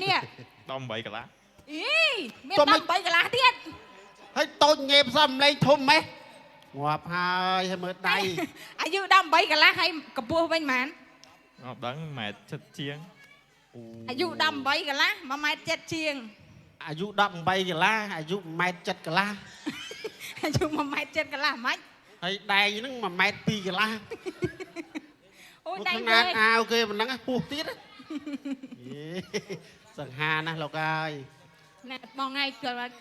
នេះ 18កន្លះ អីមាន18កន្លះទៀត ហើយតូចងេបសំលេងធំម៉េះងាប់ហើយហើយមើលដៃ អាយុ18កន្លះហើយកម្ពស់វិញប៉ុន្មាន អត់ដឹង1ម៉ែត្រ7ជាង អាយុ18កន្លះ1ម៉ែត្រ7ជាង អាយុ18កន្លះអាយុ1ម៉ែត្រ7កន្លះ អាយុ1ម៉ែត្រ7កន្លះម៉េច ហើយដែងហ្នឹង1ម៉ែត្រ2កន្លះ អូយដែង ណាតអាវគេប៉ុណ្ណឹងពោះទៀតសង្ហាណាស់លោកអើយ ណែបងឯង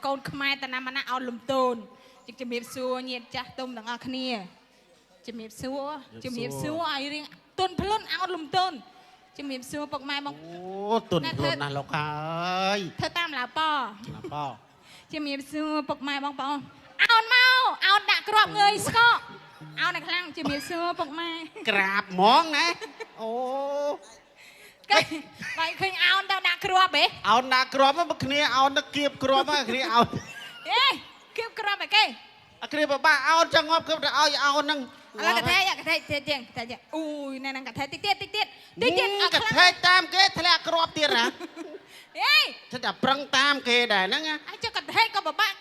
កូនខ្មែរតាណាមណាអោនលំទោនជំរាបសួរញាតិចាស់ទុំទាំងអស់គ្នាជំរាបសួរជំរាបសួរឲ្យរៀងទុនភ្លុនអោនលំទោនជំរាបសួរពុកម៉ែបង អូទុនភ្លុនណាស់លោកអើយ ធ្វើតាមឡាប៉ ឡាប៉ ជំរាបសួរពុកម៉ែបងប្អូនអោនមកអោនដាក់គ្រាប់ងើយស្កកអោនតែខ្លាំងជំរាបសួរពុកម៉ែ ក្រាបហ្មងណាអូ គេបាយឃើញអោនទៅដាក់គ្រាប់ហ៎ អោនដាក់គ្រាប់មកគ្នាអោនទៅគៀបគ្រាប់ហ្នឹងគ្នាអោន អេគៀបគ្រាប់អីគេ អាគ្នាបបាក់អោនចង់ងាប់គឺទៅឲ្យអោនហ្នឹង ឥឡូវកថេកថេទៀតជាងកថេអូយណែហ្នឹងកថេតិចទៀតតិចទៀតតិចទៀត កថេតាមគេធ្លាក់គ្រាប់ទៀតណា អេ ធ្វើតែប្រឹងតាមគេដែរហ្នឹង អញចុះកថេក៏បបាក់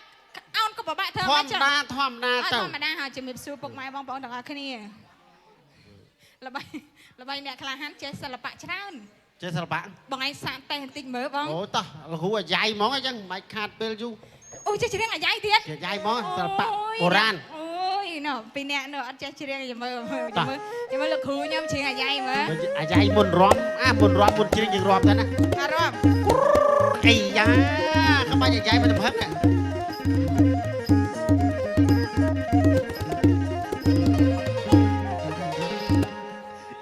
អោនក៏បបាក់ធ្វើ ធម្មតាធម្មតាទៅ ធម្មតាហើយជំរាបសួរពុកម៉ែបងប្អូនទាំងអស់គ្នាល្បីល្បីអ្នកក្លាហានចេះសិល្បៈច្រើន ចេះសិល្បៈ បងឯងសាកតេបន្តិចមើលបង អូតោះលោកគ្រូអាយ៉ៃហ្មងអញ្ចឹងមិនខាតពេលយូរ អូចេះច្រៀងអាយ៉ៃទៀត អាយ៉ៃហ្មងសិល្បៈបុរាណ អូយណ៎ពីអ្នកណ៎អត់ចេះច្រៀងយមើលមើលយមើលលោកគ្រូខ្ញុំច្រៀងអាយ៉ៃមើល អាយ៉ៃមុនរំអាមុនរំមុនច្រៀងយើងរំទៅណា អារំ អីយ៉ាក្បាច់អាយ៉ៃមកទំហឹងនិ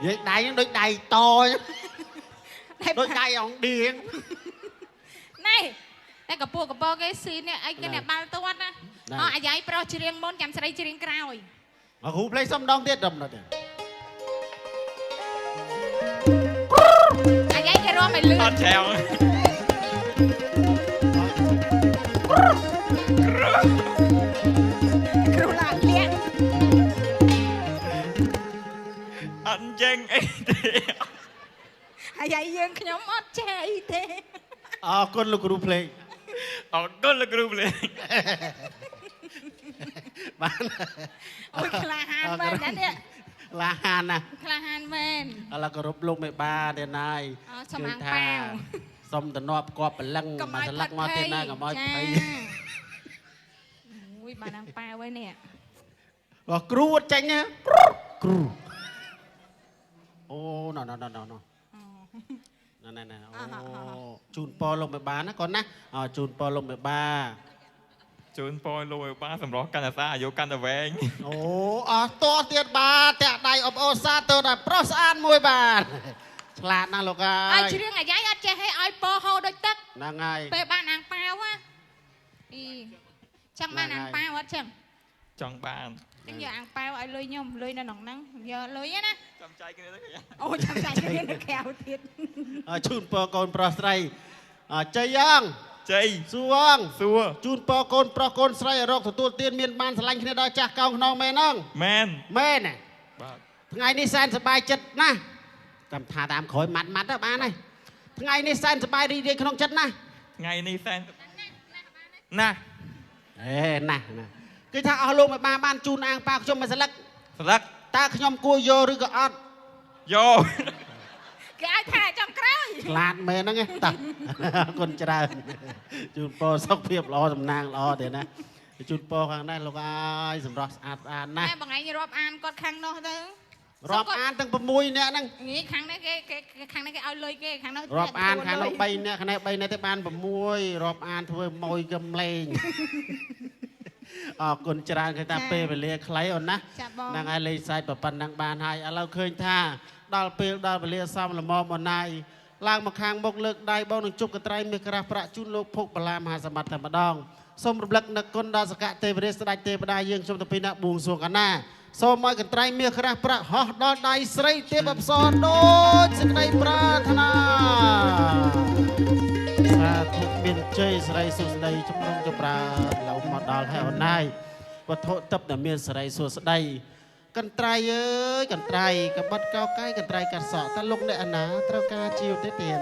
យាយដៃហ្នឹងដូចដៃតដូចដៃអងឌៀង ណែតែកពស់កពគេស៊ីនេះអីគេអ្នកបាល់ទាត់ណាអអាយ៉ៃប្រុសច្រៀងមុនចាំស្រីច្រៀងក្រោយ មកគ្រូភ្លេចសុំដងទៀតដុំដល់ទៀត អាយ៉ៃគេរំឲ្យលឿន អត់ច្រាវ គ្រូឡាលាក់ អត់ចេញអីទេ អាយ៉ៃយើងខ្ញុំអត់ចេះអីទេ អរគុណលោកគ្រូភ្លេង អរគុណលោកគ្រូភ្លេង បាន អូយក្លាហានមែនណានេះ ក្លាហានណា ក្លាហានមែន ឥឡូវគោរពលោកមេបាទៀតណាយ សូមអាងប៉ាវ សូមតំណប់គប់ព្រលឹងមកស្លឹកមកទៀតណាកុំឲ្យភ័យ អូយបានអាងប៉ាវហើយនេះ បើគ្រូអត់ចាញ់ណាគ្រូអូណ៎ណ៎ណ៎ណ៎ណែណែអូជូនពរលោកមេបាណាកូនណាជូនពរលោកមេបា ជូនពរលោកមេបាសម្រស់កាន់តែស្អាតអាយុកាន់តែវែង អូអស់តទៀតបាទតាក់ដៃអបអរសាទរដល់ប្រុសស្អាតមួយបាទឆ្លាតណាស់លោកអើយ ឲ្យច្រៀងអាយ៉ៃអត់ចេះឲ្យឲ្យពរហូរដូចទឹក ហ្នឹងហើយ ពេលបានអាងប៉ាវណាអីចង់បានអាងប៉ាវអត់ចឹង ចង់បាន ចឹងយកអាងប៉ាវឲ្យលុយខ្ញុំលុយនៅក្នុងហ្នឹងយកលុយណា ចាំចែកគ្នាទៅ អូចាំចែកគ្នានៅក្រៅទៀត ជូនពរកូនប្រុសស្រីជ័យយ៉ាង ជ័យ សួង សួរ ជូនពរកូនប្រុសកូនស្រីឲ្យរកទទួលទានមានបានស្រឡាញ់គ្នាដល់ចាស់កោងខ្នងមែនហ្នឹង មែន មែន បាទ ថ្ងៃនេះសែនសប្បាយចិត្តណាស់តាមថាតាមក្រោយម៉ាត់ម៉ាត់ទៅបានហើយថ្ងៃនេះសែនសប្បាយរីករាយក្នុងចិត្តណាស់ ថ្ងៃនេះសែនណាស់ អេណាស់ណាគឺថាអស់លោកមិនបានបានជូនអាងប៉ាវខ្ញុំមួយស្លឹក ស្លឹក តើខ្ញុំគួរយកឬក៏អត់ យក គេឲ្យថាចង់ក្រោយ ឆ្លាតមែនហ្នឹងឯងតោះអរគុណច្រើនជូនពរសុខភាពល្អសំណាងល្អទេណាជូនពរខាងនេះលោកអើយសម្រស់ស្អាតស្អាតណាស់ ណែបងឯងរាប់អានគាត់ខាងនោះទៅ រាប់អានទាំង6នាក់ហ្នឹង ងាយខាងនេះគេខាងនេះគេឲ្យលុយគេខាងនោះ រាប់អានខាងនោះ3នាក់ខាងនេះ3នាក់ទេបាន6រាប់អានធ្វើម៉ួយកំលែងអរគុណច្រើនគេថាពេលវេលាខ្លីអូនណាហ្នឹងហើយលេខសាច់ប៉ុណ្ណឹងបានហើយឥឡូវឃើញថាដល់ពេលដល់វេលាសមល្មមអូនណាយឡើងមកខាងមុខលើកដៃបងនឹងជប់កត្រៃមាសក្រាស់ប្រាក់ជូនលោកភោគបលាមហាសម្បត្តិតែម្ដងសូមរំលឹកនឹកគុណដល់សកទេវរាជស្ដេចទេវតាយើងខ្ញុំទាំងពីរនាក់បួងសួងកណាសូមឲ្យកត្រៃមាសក្រាស់ប្រាក់ហោះដល់ដៃស្រីទេពអប្សរដូចសេចក្តីប្រាថ្នាសាធុមានជ័យស្រីសុស្ដីជំនុំចម្រើនឡូវមកដល់ហើយអូនណាយវត្ថុទឹកដែលមានស្រីសុស្ដីកន្ត្រៃអើយកន្ត្រៃកបិតកោកៃកន្ត្រៃកាត់សក់តើលោកអ្នកអាណាត្រូវការជាវទេទៀន